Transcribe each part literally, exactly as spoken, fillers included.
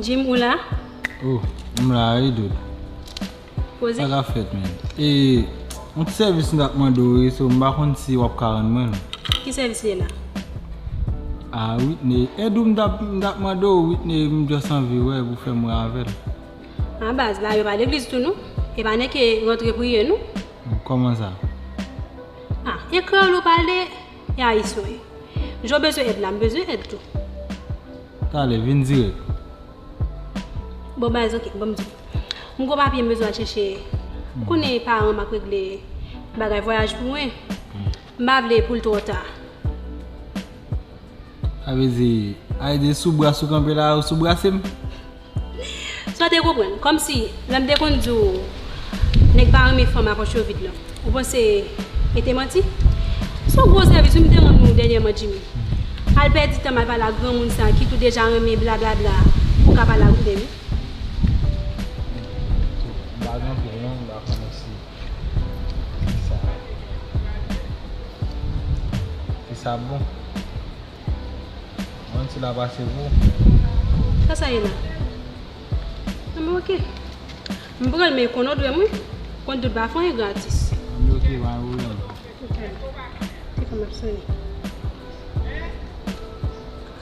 Jim, ou la? Oh, m la wi, doud. Poze. Sa k ap fèt, menm? E, yon ti sèvis m t ap mande w wi, so m pa konn si w ap ka rann mwen l. Ki sèvis li ye la? Ah, Whitney, èd ou m t ap, m t ap mande w, Whitney, m just anvi wè pou fè m wè avè l. Ah, baz, la yo pa legliz tou, non? E pa nèk e rantre priye, non? Kòman sa? Ah, e kreyòl ou pale, e ayisyen w ye. Jan w bezwen èd la, m bezwen èd tou. Talè, vin dirèk. Bon, baz, ok, ban m di w. M gon papye m bezwen al chèche. Ou konnen paran m ap regle bagay vwayaj pou mwen. M pa vle pou l twò ta. Sa vle di, sa vle di sou bras ou kanpe la, ou sou brase m? Sa w te konprann? Kòmsi, lè m te konn di w, nèg pa renmen fanm a pòch yo vid lan. Ou panse e te manti? Se yon gwo sèvis wi m te rann ou dènyèman, Jimmy. Al pèdi tan m al pale ak granmoun sa ki tou deja renmen blablabla pou w ka pale ak li wi. M pa gen anpil non, m pa konnen si, si sa, si sa bon. Mwen ti la pase pou. Sa sa ye la? Anben, ok. M pran l, men konn ou dwe m wi. Konn tout pa fè anyen gratis. Anben, ok, pa gen pwoblèm. Ok. Telefòn ap sonnen.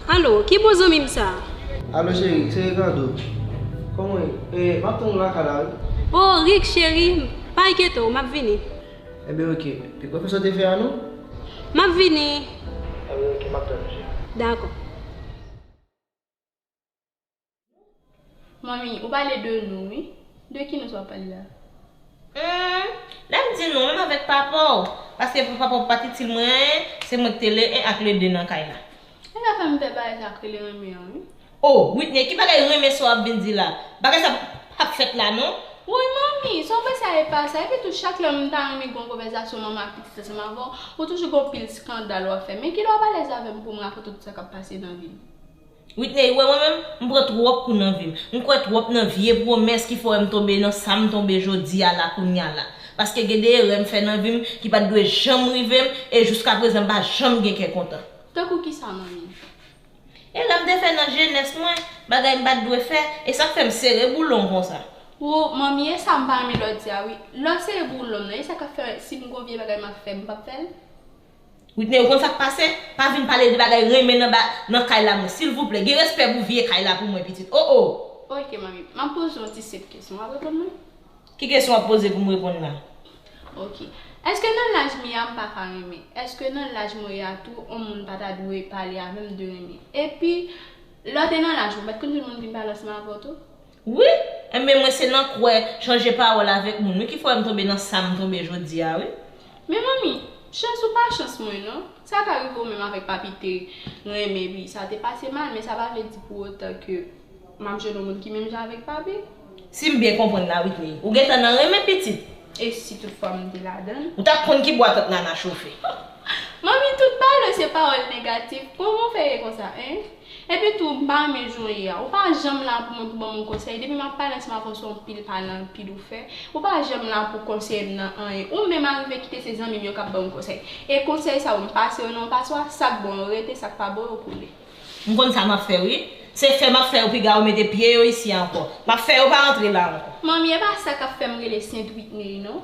Alo, ki bon zanmi m sa? Alo, cheri, se Ricardo. Kòman w ye? E, m ap tann ou lakay la, wi. Oh, Rick, cheri, pa enkyete w, m ap vini. Enben, ok. Te pwofesè te fè a, non? M ap vini. Enben, ok, m ap tann ou, cheri. Dakò. Manmi, ou pale de nou, wi. De ki nou sa w ap pale la? Hmm, lè m di nou, menm avèk papa w. Paske pou papa w pa t itil mwen anyen, se mwen ki te le en ak le de nan kay la. E sa fè m pè bagay sa k rele renmen an, wi. Oh, Whitney, ki bagay renmen sa w ap vin di la? Bagay sa p ap fèt la, non. Woy, manmi, sa w panse a e pa sa? Epi tou, chak lè m ta renmen gen yon konvèsasyon manman ak pitit ansanm avè w, ou toujou gen yon pil eskandal w ap fè. Men kilè w ap alèz avè m pou m rakonte w tout sa k ap pase nan vi m? Whitney, ou wè mwen menm, m pran twòp kou nan vi m. M kwè twòp nan vye pwomès ki fè w wè m tonbe nan sa m tonbe jodi a la, kounye a la. Paske gen de erè m fè nan vi m ki pa t dwe janm rive m, e jiskaprezan m pa janm gen kè kontan. Tankou kisa, manmi? Erè m te fè nan jenès mwen, bagay m pa t dwe fè, e sa k fè m sere boulon konsa. Wo, manmi, e sa m pa renmen lè w di a, wi. Lè w sere boulon m nan, e sa k ap fè si m gon vye bagay m ap fè, m p ap fè l? Whitney, ou konn sa k pase? Pa vin pale de bagay renmen nan ba, nan kay la, mwen, silvouplè. Gen respè pou vye kay la pou mwen, pitit. Oh, oh! Ok, manmi. M ap poze w yon ti senp kesyon. W ap reponn mwen? Ki kesyon w ap poze pou m reponn la? Ok. Èske nan laj m ye a, m pa ka renmen? Èske nan laj mwen ye a tou, yon moun pa ta dwe pale avè m de renmen? Epi, lè w te nan laj ou, w pa t konn jwenn moun vin pale ansanm avè w tou? Wi, enben mwen se nan kwè chanje pawòl avèk moun wi ki fè m tonbe nan sa m tonbe jodi a wi. Men manmi, chans ou pa chans mwen non. Sa ka rive ou menm avèk papi te renmen epi sa te pase mal, men sa pa vle di pou otan ke m ap jwenn yon moun ki menm jan avèk papi. Si m byen konprann la Whitney, ou gentan nan renmen pitit. E si toutfwa m te ladann? Ou t ap konn ki bwa tant Nana chofe. Manmi, tout pale se pawòl negatif. Kòman w fè ye konsa, en? Epi tou, m pa renmen jan w ye a. Ou pa janm la pou mwen pou ban m yon konsèy. Depi m ap pale ansanm avè w, se yon pil pale anpil ou fè. Ou pa janm la pou konseye m nan anyen. Ou menm arive kite se zanmi m yo k ap ban m konsèy. E konsèy sa yo, m pase yo nan yon paswa, sa k bon yo rete, sa k pa bon yo koule. M konn sa m ap fè wi. Se fè m ap fè yo piga yo mete pye yo isi a ankò. M ap fè yo pa rantre la ankò. Manmi, e pa sa k ap fè m rele Sent Whitney non.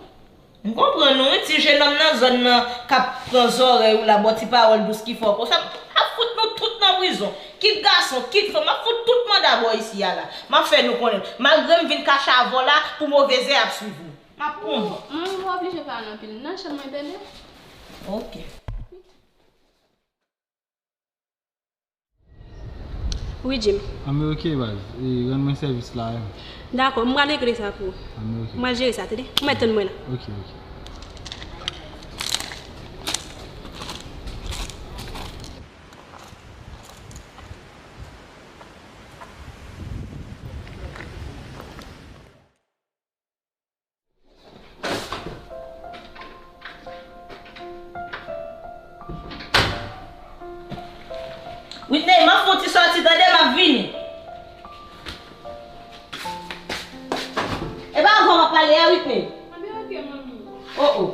M konprann ou wi, ti jenòm nan zòn nan k ap pran zòrèy ou la, ba w ti pawòl dous ki fè w konsa, m ap fout nou tout nan prizon. Kit gason, kit fanm, m ap fout tout manda bò isi a la. M ap fè nou konnen. Malgre m vin kache avè w la, pou move zè ap swiv nou. M ap pran. Manmi, ou pa oblije pale anpil. Nan chanm mwen, bebe. Ok. Wi, Jim. Anben, ok, baz. E, rann mwen sèvis la, wi. Dakò, m pral regle sa pou ou. Anben, ok. M pral jere sa, tande? Ou mèt tann mwen la. Ok, ok. Whitney, m ap fè yon ti sòti, tande, m ap vini. E pa avè w m ap pale a, Whitney? Anben, ok, manmi. Oh, oh.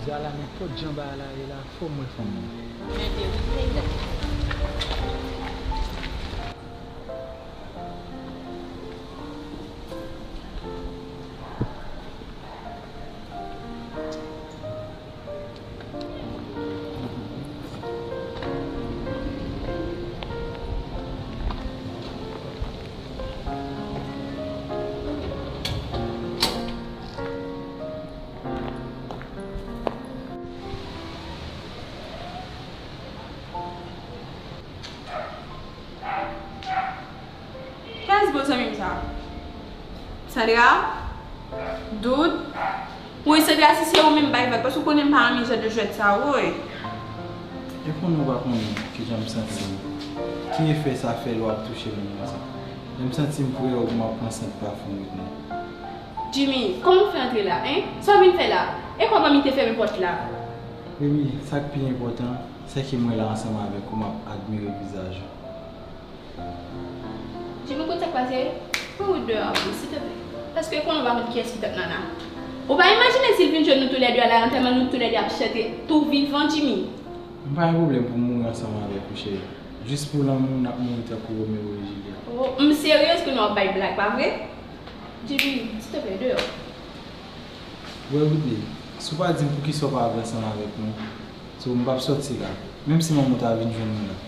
Gala, nenpòt jan bagay la ye la, fò m wè fanm nan. Kiyès bon zanmi m sa? Sandra? Doud? Wi, Sandra, si se ou menm, bay vag, paske ou konnen m pa renmen jan de jwèt sa, woy. E konnen ou pa konnen kijan m santi m. Ki efè sa fè lè w ap touche moun konsa? Lè m santi m prè, ou m ap pran sant pafim Whitney. Jimmy, kòman w fè antre la, en? Sa w vin fè la? E kòman mi te fèmen pòt la? Baby, sa k pi enpòtan, se ke mwen la ansanm avèk ou, m ap admire vizaj ou. Jimmy, ou konn sa k pase? Pran wout deyò a pou m, silteplè. Paske konnen ou pa konn kiyès ki tanp Nana. Ou pa imajine si l vin jwenn nou toulède a la, nan tèlman nou toulède ap chante tou vivan, Jimmy. M pa gen pwoblèm pou m mouri ansanm avèk ou, cheri. Jis pou lanmou, n ap mouri tankou Romeo e Juliet. Oh, m seryez konnen w ap bay blag, pa vre? Jimmy, silteplè, deyò. Wè, Whitney, si w pa di m poukisa w pa vle ansanm avèk mwen, so m p ap sòti la, menm si manman w ta vin jwenn mwen la.